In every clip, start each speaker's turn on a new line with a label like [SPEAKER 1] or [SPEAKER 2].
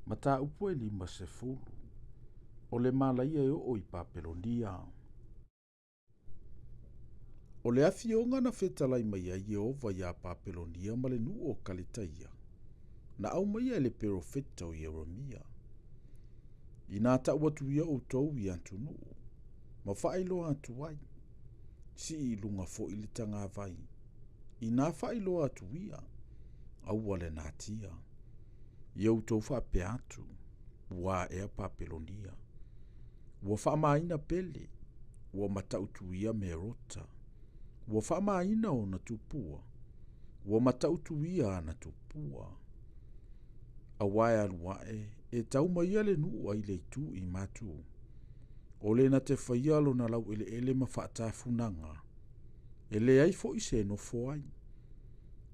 [SPEAKER 1] Mataupu e 50, o le malaia e oo i Papelonia. O le afioga na fetalai mai ai Ieova iā Papelonia ma le nuu o Kaletaia, na aumaia e le perofeta o Ieremia. Inā ta'u atu ia outou i atunuu, ma faailoa atu ai, sii i luga foi le tagavai. Inā faailoa atu ia, aua le natia. Ia outou faapea atu, ua aea Papelonia. Ua faamaina Pele, ua matautuia Merota, ua faamaina ona tupua, ua matautuia ana tupua. Auā e alu ae, e tau mai ia le nuu ai le itu i matu. O le na te faia lona laueleele ma faatafunaga, e leai foi se nofo ai.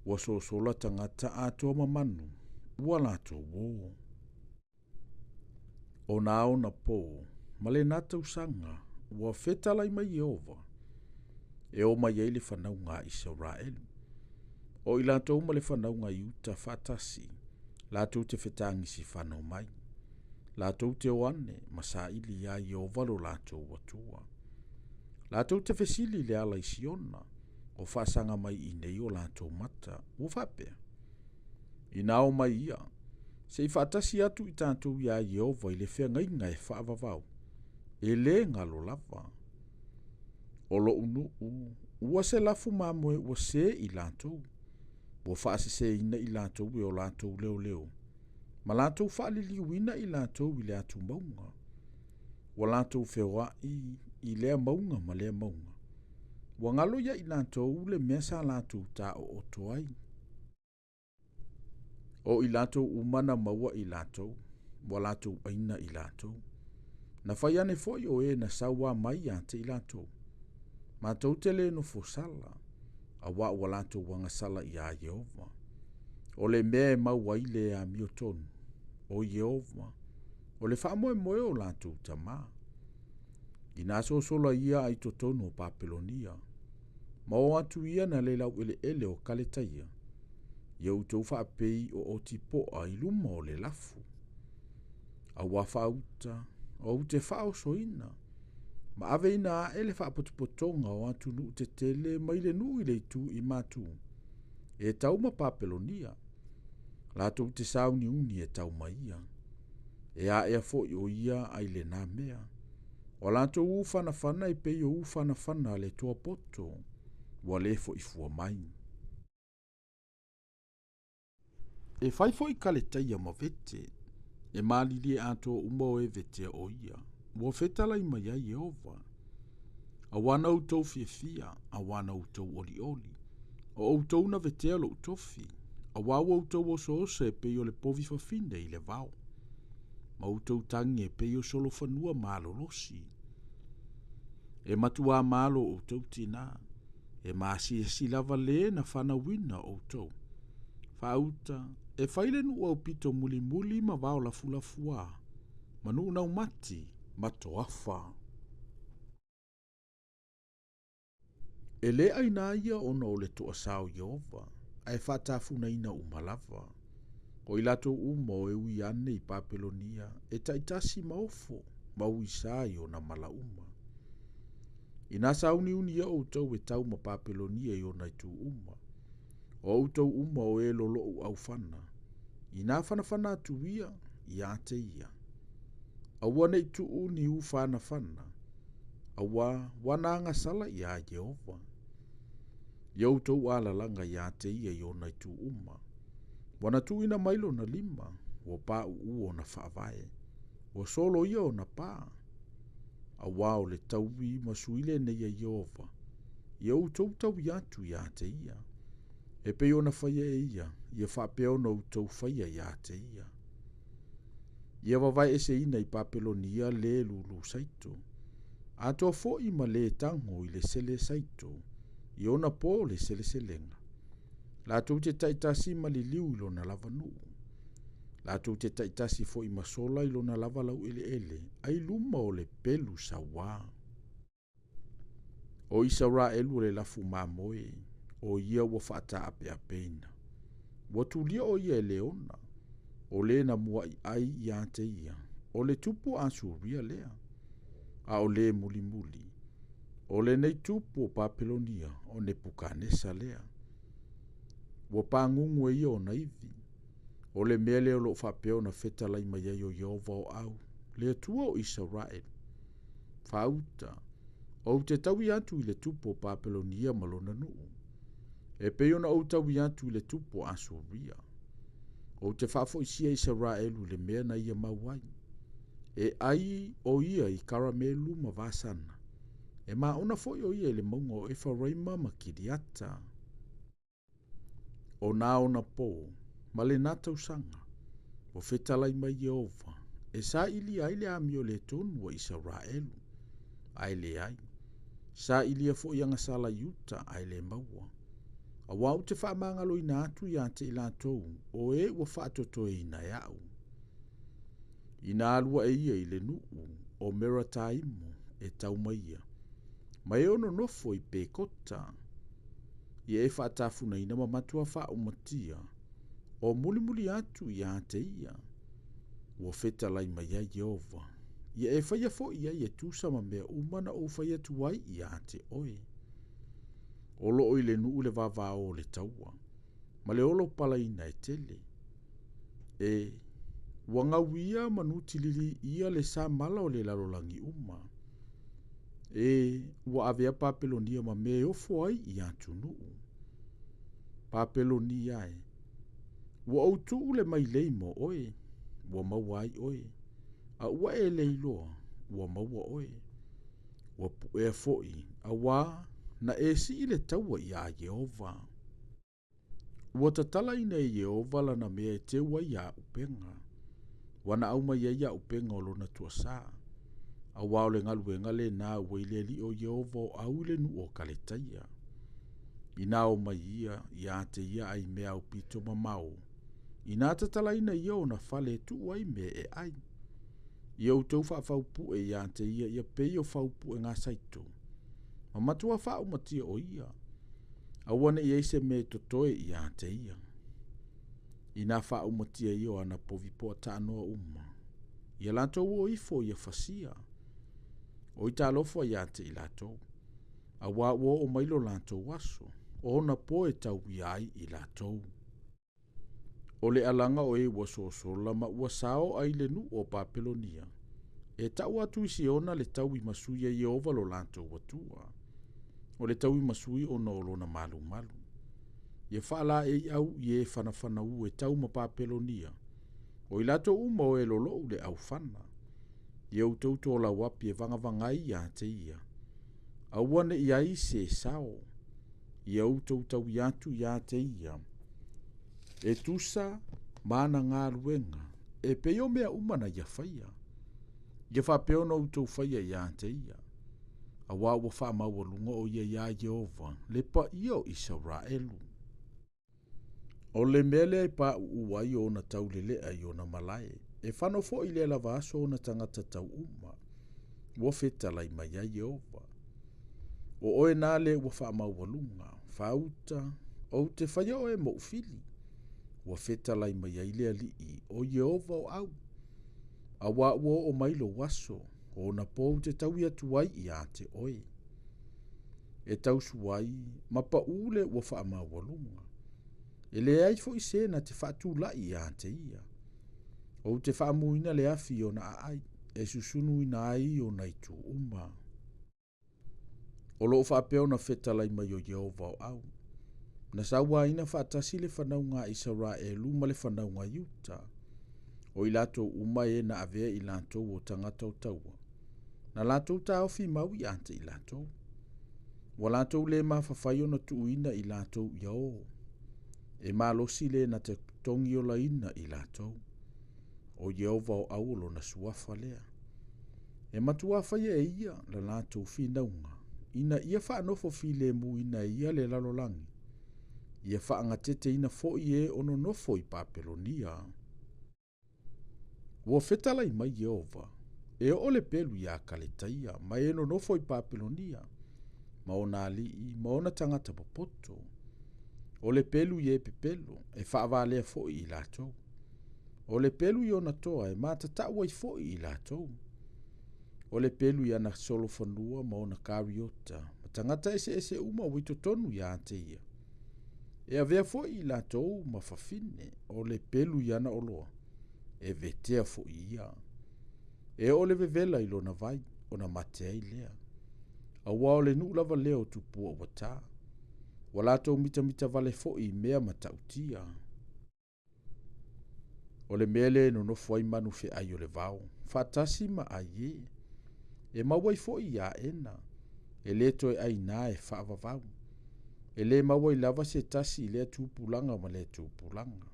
[SPEAKER 1] Ua sosola tagata atoa ma manu, ua latou o. O na ona pō, ma lena tausaga, ua fetalai mai Ieova, e o mai ai le fanauga a Isaraelu. O i latou ma le fanauga a Iuta faatasi, latou te fetagisifano mai. Latou te o ane ma saili iā Ieova lo latou Atua. Latou te fesili i le ala i Siona, o faasaga mai i inei o latou mata, ua faapea, Inā o mai ia, se i faatasi atu i tatou iā Ieova i le feagaiga e faavavau, e lē galo lava. O loʻu nuu, ua se lafu mamoe ua sē i latou, ua faaseseina i latou e o latou leoleo, ma latou faaliliuina i latou i le atumauga. Ua latou feoai i lea mauga ma lea mauga. Ua galo ia i latou le mea sa latou taooto ai. O i latou uma na maua i latou, ua latou aina i latou. Na fai ane foi o e na sauā mai ia te i latou, Matou te lē nofo sala, auā ua latou agasala iā Ieova. O le mea e mau ai le amiotonu, o Ieova, o le faamoemoe o latou tamā. Inā sosola ia ai totonu o Papelonia, ma o atu ia na le laueleele o Kaletaia, ia outou faapei o otipoa i luma o le lafu. Auā faauta, ou te faaosoina, ma aveina ae le faapotopotoga o atunuu tetele mai le nuu i le itu i matu, e tau ma Papelonia, latou te sauniuni e tau ma ia. E aea foi o ia ai lena mea. O latou ufanafana e pei o ufanafana a le toapoto, ua lē foi fua mai. E fai foi Kaletaia ma vete, e malilie atoa uma o e vetea o ia, ua fetalai mai ai Ieova. Auā na outou fiafia, auā na outou olioli, o outou na vetea lou tofi, auā ua outou osoosa e pei o le povi fafine i le vao, ma outou tagi e pei o solofanua malolosi. E matuā malo outou tinā, e maasiasi lava lē na fanauina outou. Faauta, e fai le nuu aupito mulimuli ma vao lafulafuā, ma nuu naumati ma toafa. E lē aina ia ona o le toasā o Ieova, ae faatafunaina uma lava. O i latou uma o e ui ane i Papelonia, e taitasi ma ofo, ma uisā i ona mala uma. Inā sauniuni ia outou e tau ma Papelonia i ona itu uma, o outou uma o e loloʻu aufana, inā fanafana atu ia, iā te ia. Aua ne i tuu ni ufanafana, auā ua na agasala iā Ieova. Ia outou alalaga iā te ia i ona itu uma. Ua na tuuina mai lona lima, ua paʻuʻu ona faavae, ua soloia ona pā. Auā o le taui ma sui lenei a Ieova, ia outou taui atu iā te ia. E pei ona faia e ia, ia faapea ona outou faia iā te ia. Ia vavae eseina i Papelonia lē lūlū saito, atoa foi ma lē tago i le sele saito, i ona pō o le seleselega. Latou te taitasi ma liliu i lona lava nuu. Latou te taitasi foi ma sola i lona lava laueleele, ai luma o le pelu sauā. O Isaraelu o le lafu mamoe, o ia ua faataapeapeina. Ua tulia o ia e le ona. O lē na muaʻi ʻai iā te ia, o le tupu o Asuria lea, a o lē mulimuli, o lenei tupu o Papelonia o Nepukanesa lea. Ua pagugu e ia ona ivi. O le mea lea o loo faapea ona fetalai mai ai o Ieova o au, le Atua o Isaraelu. Faauta, ou te taui atu i le tupu o Papelonia ma lona nuu, e pei ona ou taui atu i le tupu o Asuria. Ou te faafoisia Isaraelu i le mea na ia mau ai. E ai o ia i Karamelu ma Vasana. E maona foi o ia i le mauga o Efaraima ma Kiriata. O nā ona pō, ma lenā tausaga, ua fetalai mai Ieova, e sailia ai le amio lē tonu a Isaraelu, ae leai. Sailia foi agasala i uta, ae lē maua. Auā ou te faamagaloina atu iā te i latou, o e ua faatotoeina e aʻu. Ina alu aʻe ia i le nuu o Merataimo e tau ma ia, ma e o nonofo i Pekota, ia e faatafunaina ma matua faaumatia, o mulimuli atu iā te ia, ua fetalai mai ai Ieova. Ia e faia foi i ai e tusa ma mea uma na ou fai atu ai iā te oe. O loo i le nuu le vavao o le taua, ma le olo palaina e tele. E, ua gauia ma nutililiia le samala o le lalolagi uma. E, ua avea Papelonia ma mea e ofo ai i atunuu. Papelonia e, ua ou tuu le mailei mo oe, ua maua ai oe, a ua e le iloa, ua maua oe. Ua puea foi, auā na e sii le taua iā Ieova. Ua tatalaina e Ieova lana mea e teu ai auupega. Ua na aumai ai auupega o lona tuasā. Auā o le galuega lenā ua i le Alii o Ieova o au i le nuu o Kaletaia. Inā o mai ia iā te ia ai mea aupito mamao. Inā tatalaina ia ona fale e tuu ai mea e ai. Ia outou faafaupue iā te ia ia pei o faupue gasaito. Ma matua faaumatia o ia. Aua ne i ai se mea e totoe iā te ia. Inā faaumatia ia o ana povi poa taanoa uma. Ia latou o ifo ia fasia. O i talofa iā te i latou. Auā ua oo mai lo latou aso, o ona pō e tauia ai i latou. O le alaga o e ua sosola ma ua sao ai le nuu o Papelonia. E tau atu i Siona le tauimasui a Ieova lo latou Atua. O le tauimasui ona o lona malumalu. Ia faalaeiau i e fanafanau e tau ma Papelonia. O i latou uma o e lolou le aufana. Ia outou tolau api e vagavagai iā te ia. Aua ne i ai se sao. Ia outou taui atu iā te ia. E tusa ma ana galuega, e pei o mea uma na ia faia. Ia faapea ona outou faia iā te ia. Auā ua faamaualuga o ia iā Ieova, le paia o Isaraelu. O le mea lea e pauu ai ona taulelea i ona malae, e fano foi i lea lava aso ona tagata tau uma. Ua fetalai mai ai Ieova. O oe nā le ua faamaualuga, faauta, ou te faia oe moʻu fili. Ua fetalai mai ai le Alii o Ieova o au. Auā ua oo mai lou aso, o ona pō ou te taui atu ai iā te oe. E tausu ai ma paū le ua faamaualuga. E leai foi se na te faatulai iā te ia. Ou te faamuina le afi i ona aai, e susunuina ai ona itu uma. O loo faapea ona fetalai mai o Ieova o au. Na sauaina faatasi le fanauga a Isaraelu ma le fanauga a Iuta. O i latou uma e na avea i latou o tagata o taua. Na latou taofi mau iā te i latou. Ua latou le mafafai ona tuuina i latou ia o. E malosi le na te togiolaina i latou. O Ieova o au o lona suafa lea. E matuā faia e ia la latou finauga, ina ia faanofo filemuina e ia le lalolagi. Ia faagateteina foi e o nonofo i Papelonia. Ua fetalai mai Ieova, e oo le pelu iā Kaletaia ma e nonofo i Papelonia, ma ona alii ma ona tagata popoto. O le pelu i e pepelo, e faavalea foi i latou. O le pelu i ona toa e matatau ai foi i latou. O le pelu i ana solofanua ma ona kariota, ma tagata eseese uma ua i totonu ia te ia. E avea foi i latou ma fafine, o le pelu i ana oloa, e vetea foi ia. E oo le vevela i lona vai, ona mate ai lea. Auā o le nuu lava lea o tupua ua ta. Ua latou mitamita vale foi i mea matautia. O le mea lea e nonofo ai manu feai o le vao, faatasi ma aiē. E maua ai foi i aena, e lē toe aina e faavavau. E lē maua ai lava se tasi i lea tupulaga ma lea tupulaga.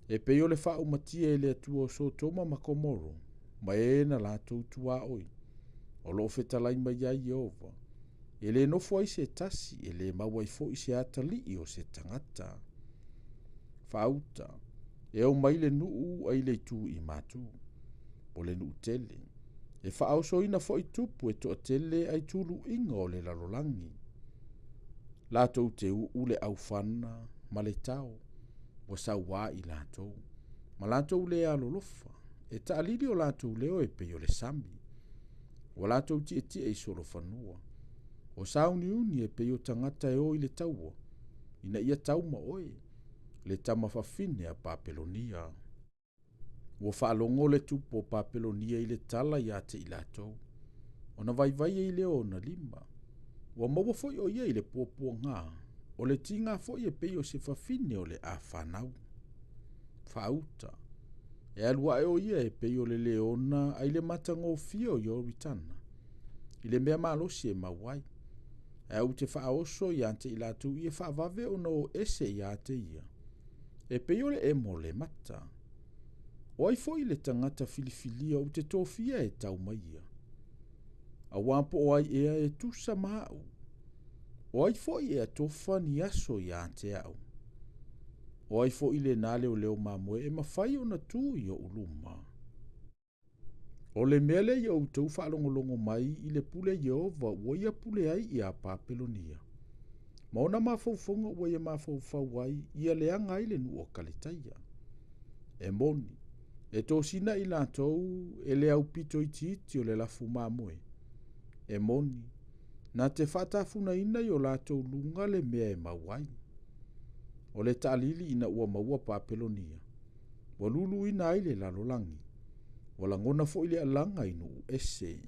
[SPEAKER 1] E pei o le faaumatia e le Atua o Sotoma ma Komoro, ma e na latou tuaoi, o loo fetalai mai ai Ieova, e lē nofo ai se tasi, e lē maua ai foi se atalii o se tagata. Faauta, e o mai le nuu ai le itu i matu, o le nuu tele, e faaosoina foi tupu e toatele ai tuluiga o le lalolagi. Latou te uu le aufana ma le tao, ua sauā i latou, ma latou lē alolofa, e taalili o latou leo e pei o le sami. Ua latou tietie i solofanua, o sauniuni e pei o tagata e o i le taua, ina ia tauma oe, le tama fafine a Papelonia. Ua faalogo le tupu o Papelonia i le tala ia te i latou, ona vaivai ai lea o ona lima. Ua maua foi o ia i le puapuagā, o le tiga foi e pei o se fafine o le a fanau. Faauta, e alu ae o ia e pei o le leona ai le matagofie o Ioritana, i le mea malosi e mau ai. Ae ou te faaoso ia te i latou ia faavave ona o ese ia te ia, e pei o le emo le mata. O ai foi le tagata filifilia ou te tofia e tau mai ia? Auā po o ai ea e tusa ma au? O ai foi e atofa ni aso ia te au? O ai foi lenā leoleo mamoe e mafai ona tu i oʻu luma? O le mea lea ia outou faalogologo mai i le pule a Ieova ua ia pule ai iā Papelonia, ma ona mafaufauga ua ia mafaufau ai ia leaga ai le nuu o Kaletaia. E moni, e tosina i latou e le aupito itiiti o le lafu mamoe. E moni, na te faatafunaina i o latou luga le mea e mau ai. O le taalili ina ua maua Papelonia, ua luluina ai le lalolagi. Ua lagona foi le alaga i nuu ese.